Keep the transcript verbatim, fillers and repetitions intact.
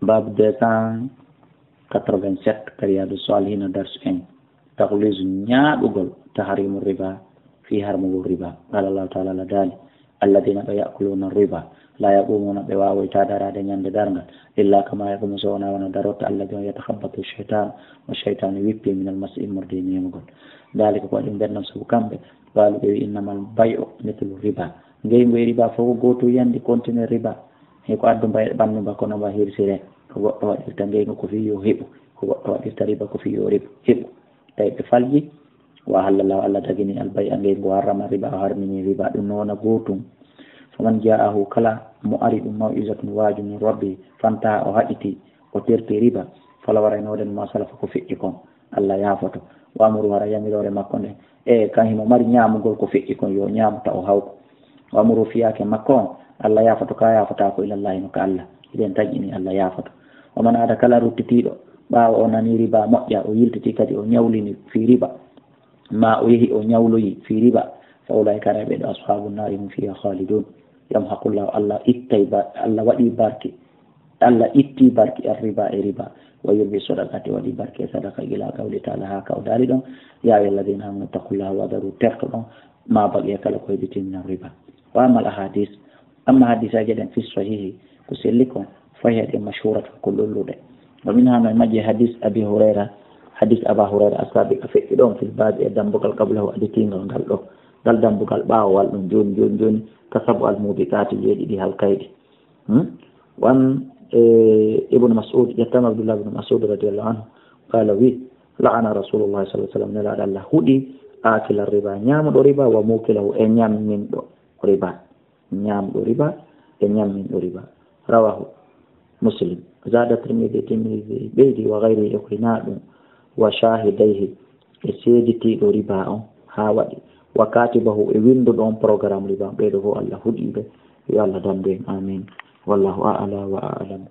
Baabu deux cent quatre-vingt-sept ka Riyadu Salihina, darsu en. Takhlisu, ñaaɗugol, tahrimu riba, fii harmugol riba. Qala Allahu taala, Allah daali, "Alladina ɓe ya'kuluna riba, la yaqumuna, ɓe waawoyta daraade ñande darngal, illa kama yaqumu, so wona wano darotta, alladi on yatakhabbatu shaytan, mo shaytan wippi, minal mas, immorde e memugol." Dalika, ko waɗi ɓe ɓen non, sabu kamɓe, qalu, ɓe wi, "Innamal bay'u mithlu riba." Ngeygu e riba fof ko gootum, yandi continue riba. He ko addu mba e ɓandu mba, kono mba hirsire. Ko goɗɗo waɗirta ngeygu ko fii yo heɓu, ko goɗɗo waɗirta riba ko fii yo riba, heɓu. Tawi ɓe falji, wa ahalla Allahu, Allah dagini, al bay'a, ngeygu, wa harrama riba, o harmini riba. Ɗum no wona gootum. Faman ja'ahu, kala mo ari ɗum, maw'izatun, waaju min rabbi, fantaha, o haɗiti, o terti riba, fala, waray noden ma salafa, ko feƴƴi kon, Allah yaafoto. Wa amruhu, hara yamiroore makko nden, e kan himo mari ñaamugol ko feƴƴi kon, yo ñaamu ta o hawku. Wa amruhu, fiyaake makko on, Allah yaafoto ka, yaafata ko, ilallahi, no ka Allah. Hiɗen taƴini Allah yaafoto. Wa man aada, kala ruttitiiɗo, ɓaawo o nani riba moƴƴa, o yiltiti kadi o ñawlini fii riba, ma o yehi o ñawloyi fii riba, fa ulaika, hara ɓe ɗo, ashabu nari, hum fiha khalidun. Yamhaqullahu, Allah ittay ba-, Allah waɗi barke, Allah itti barke ar riba e riba, wa yurbi sadaqati, waɗi barke e sadaqa, ila qawli taala, haa ka o daali ɗon, ya ayyuha alladina amanu taqullaha wa daru, terto ɗon, ma baqiya, kala ko heɓiti, min ar riba. Wa ammal ahadis, amma hadisaaji ɗen, fi sahihi, ko selli kon, fa hiya, ɗe mashhuratun, ko lolluɗe. Wa minha, no e majje, hadis Abi Hurayra, hadis Aba Hurayra, asabiq, feƴƴi ɗon, fil babi, e dambugal, qablahu, aditingal ngal ɗo, ngal dambugal ɓaawowal ɗum, joni, joni, joni, ka sabu al mubiqati, jeeɗiɗi halkayɗi. Hmm? Wan, e, Ibnu Mas'ud, ƴettama Abdullah ibnu Mas'ud radiyallahu anhu, qala, wi, la'ana Rasulullah sallallahu alaihi wasallam, Nelaaɗo Allah huɗi, akila riba, ñaamuɗo riba, wa mukilahu, e ñamminɗo riba. Ñaamɗo riba e ñamminɗo riba. Rawahu Muslim. Zada Tirmidhi, Tirmidhi ɓeydi, wa gayrihi, e ko hinaa ɗum, wa shahidayhi, e seeditiiɗo riba on, haa waɗi, wa katibahu, e winnduɗo on programme riba on. Ɓeeɗo fof Allah huɗi ɓe. Yo Allah dandu en. Amin. Wallahu a'la wa a'lam.